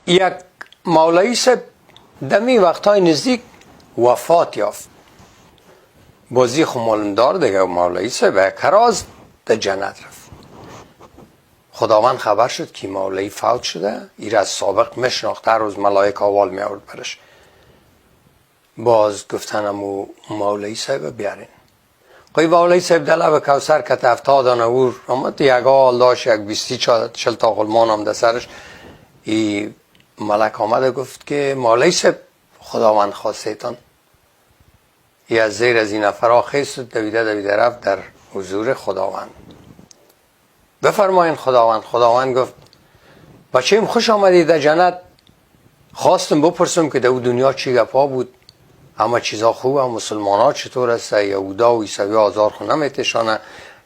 یک مولوی صاحب دمی وقتهای نزدیک وفات یافت. بازی خو معلومدار دیگه، مولوی صاحب یک راز در جنت رفت. خداوند خبر شد که مولوی فوت شده، ایر از سابق مشناخت، هر روز ملائک اول می آورد برش. باز گفتن امو مولوی صاحب بیارین. قوی مولوی صاحب در لب کوثر که 70 آنه آمد، یک حال داشت، یک 20 40 تا غلمان هم در سرش. ای ملک آمد گفت که مولوی صاحب خداوند خواسته تان. ای از زیر از این نفرها خیست و دویده دویده رفت در حضور خداوند. بفرمایین خداوند. خداوند گفت بچه‌م خوش آمدی در جنت. خواستم بپرسم که در او دنیا چی گپا بود، همه چیزا خوبه، مسلمان ها چطور است، یهودا و عیسوی آزار خو نمیتشانه،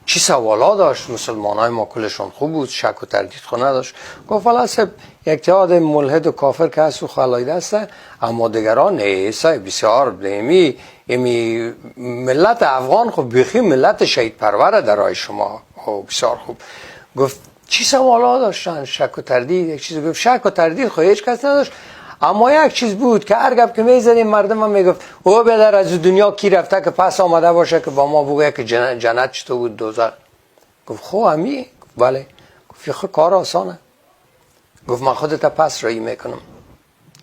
چی سوالا داشت، مسلمان های ما کلشون خوب بود، شک و تردید خو نداشت. گفت والا صاحب یک تعداد ملحد و کافر که هست و خلایده است، اما دیگران نه صاحب بسیار امی ملت افغان خب بیخی ملت شهید پروره در راه شما. خب بسیار خوب. گفت چی سوالا داشتن، شک و تردید؟ یک چیز گفت شک و تردید خو هیچ کس نداشت، اما یک چیز بود که هر گپ که میزدیم مردم هم میگفت او بیادر از دنیا کی رفته که پس آمده باشه که با ما بگه که جنت چطور بود، دوزخ. گفت خو همی؟ گفت بله. گفت خو کار آسانه. گفت من خودت پس رایی میکنم.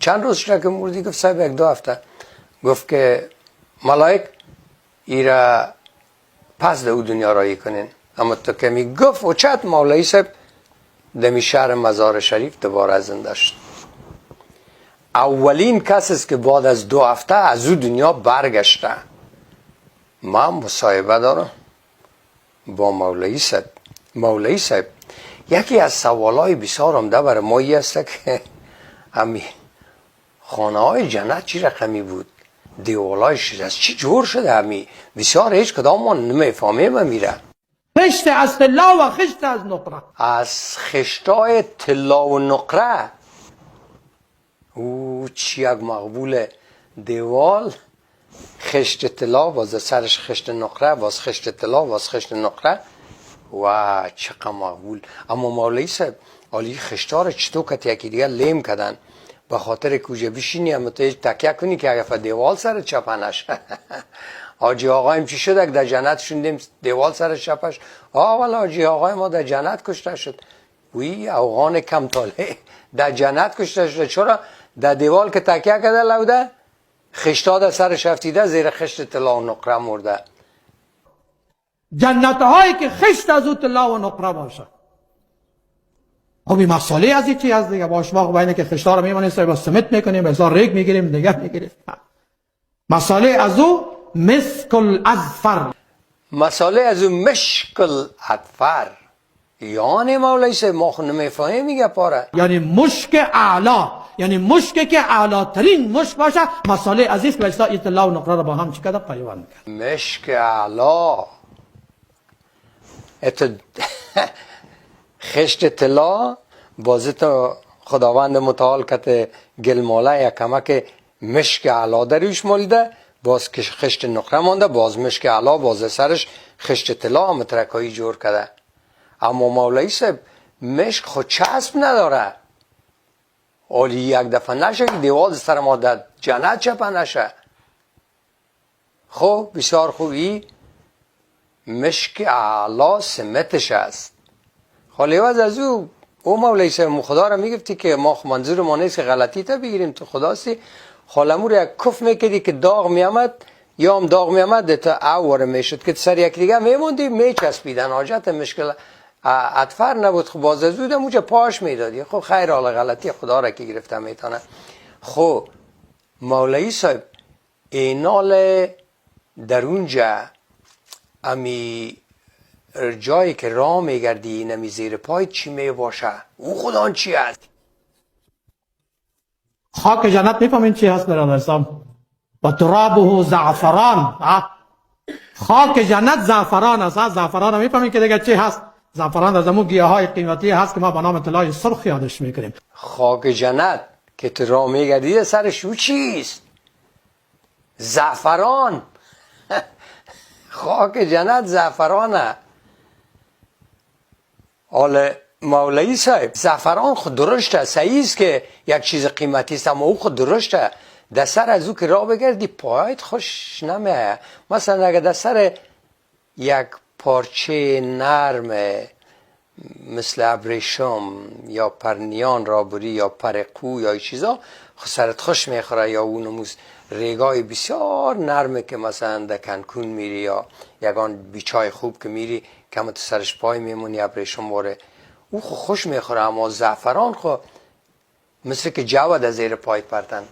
چند روز شده که مردی؟ گفت صاحب 1-2 هفته. گفت که ملائک ایرا پس ده او دنیا رایی کنین. اما تو که می گفت و چت مولوی صاحب دمی شهر مزار شریف دوباره زنده شد. اولین کس است که بعد از 2 هفته از او دنیا برگشته. من مصاحبه دارم با مولوی صاحب. مولوی صاحب یکی از سوالای بسیار عمده برای ما ای است که همین خانه های جنت چی رقمی بود، دیوالایش از چی جور شده، همی بسیار هیچ کدام ما نمیفهمیم. میره خشت از طلا و خشت از نقره، از خشتای طلا و نقره. او چی یک مقبول دیوال، خشت طلا، باز سرش خشت نقره، باز خشت طلا، باز خشت نقره، و چقدر مقبول. اما مولوی صاحب حالی خشتا رو چطور که یکی دیگه لیم کردن به خاطر کوجه بشینی اما تو تکیه کنی که اگه دیوال سر چپه نشه. حاجی آقایم چی شد اگه در جنت شوندیم دیوال سر چپش؟ والا حاجی آقای ما در جنت کشته شد. وی افغان کم طالع در جنت کشته شده. چرا؟ در دیوال که تکیه کرده لوده، خشتا در سرش افتیده، زیر خشت طلا و نقره مرده. جنت هایی که خشت از او طلا و نقره باشه. خب این مسئله از این چی هست دیگه؟ با شما خب اینه که خشتا رو میمانیم، با سمت میکنیم، به ریگ میگیریم، دیگه میگیریم. مسئله از او مسک الاظفر، مسئله از او مشک الاظفر، یعنی مولوی صاحب ما خو نمیفهمیم میگه پاره، یعنی مشک اعلی، یعنی مشک که اعلی ترین مشک باشه. مسئله عزیز که به اطلاع و نقره رو با هم چی کرده؟ پیوند کرد. مشک اعلی خشت طلا بازی تا خداوند متعال کت گلماله یا کمک مشک اعلی دروش مالیده، باز که خشت نقره مانده، باز مشک اعلی، باز سرش خشت طلا هم ترکایی جور کرده. اما مولوی صاحب مشک خود چسب نداره، حالی یک دفعه نشه که دیوال سر ما در جنت چپه نشه. خب بسیار خوبی مشک اعلی سمتش است. خالی از او مولوی صاحب خدا را میگفتی که ما منظور ما نیست که غلطی تا بگیریم، تو خداستی. خالمور یک کف میکردی که داغ میامد، یا هم داغ میامد تا اواره میشد که سر یک دیگه میموندی میچسبیدن، حاجت مشکل اطفر نبود. خب باز از اون اونجا پاش میدادی. خب خیر حال غلطی خدا را که گرفته میتونه. خب مولوی صاحب اینال در اونجا امی جایی که راه میگردی اینمی زیر پای چی میباشه؟ او خدا چی است؟ خاک جنت میفهمین چی هست برادر اسلام؟ و ترابه زعفران. خاک جنت زعفران است. زعفران میفهمین که دیگه چی هست؟ زعفران از همون گیاهای قیمتی هست که ما به نام طلای سرخ یادش میکنیم. خاک جنت که تو راه میگردی سرش او چیست؟ زعفران. خاک جنت زعفرانه. حالا مولوی صاحب، زعفران خود درشته، صحیح است که یک چیز قیمتی است، اما او خود درشته. در سر از او که راه بگردی پایت خوش نمیه. مثلا اگر در سر یک پارچه نرم مثل ابریشم یا پرنیان را بری یا پرقو یا چیزا، خو سرت خوش میخوره. یا اون نموز ریگای بسیار نرمه که مثلا در کنکون میری یا یگان beach ای خوب که میری، کم تو سرش پای میمونی، ابریشم واره، او خو خوش میخوره. اما زعفران خو مثل که جو در زیر پای پرتن.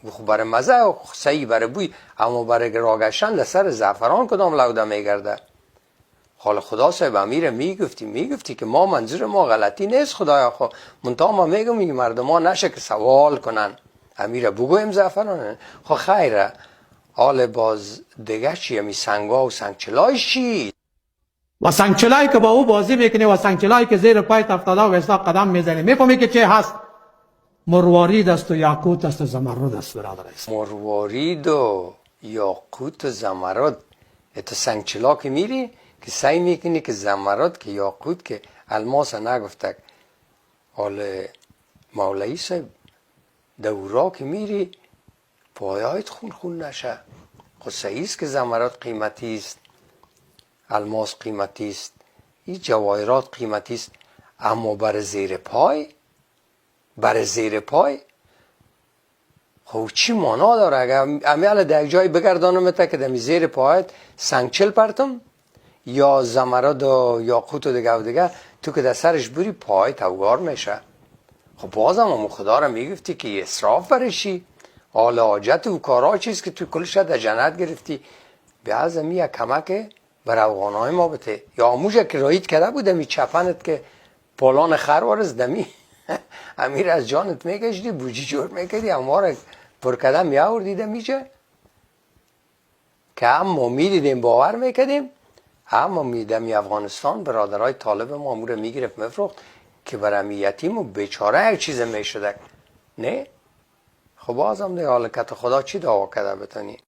او خو برای مزه و صحیح، برای بوی، اما برای راه گشتن در سر زعفران کدام لوده میگرده؟ حال خدا صاحب امیر میگفتی که ما منظور ما غلطی نیست خدایا، خو منتها ما میگم این مردم ها نشه که سوال کنن، امیر بگویم زعفران خو خیره. حال باز دیگه چی؟ امی سنگا و سنگچلای چی؟ و سنگچلایی که با او بازی میکنی و سنگچلایی که زیر پای افتاده و اصلا قدم میزنی، میفهمی که چه هست؟ مروارید است و یاقوت است و زمرد است برادر است. مروارید و یاقوت و زمرد. تو سنگچلا که میری که سعی میکنی که زمرد که یاقوت که الماس نگفتک. حال مولوی صاحب، دورا که میری پایایت خون خون نشه. خب صحیح است که زمرد قیمتی است، الماس قیمتی است، این جواهرات قیمتی است، اما بر زیر پای، بر زیر پای خب چی معنا داره؟ اگر امیال در یک جای بگردانم تا که دمی زیر پایت سنگچل پرتم یا زمرد و یاقوت و دیگه و دیگه، تو که در سرش بری پای توگار میشه. خب بازم هم خدا را میگفتی که اسراف برشی. حال حاجت و کارا چیز که تو کلش در جنت گرفتی، بیا از می یک کمک بر افغانای ما بته. یا آموژه که رایید کرده بود می چپنت که پالان خر وارز دمی امیر از جانت میکشیدی، بوجی جور میکردی، اما را پر کردن میآوردی دمیجه که هم ما میدیدیم باور میکردیم. اما میدمی افغانستان برادرای طالب ما امور میگرفت مفروخت که برای یتیم و بیچاره یک چیز میشده. نه خب بازم دیگه حال کت خدا چی دعوا کرده بتونی.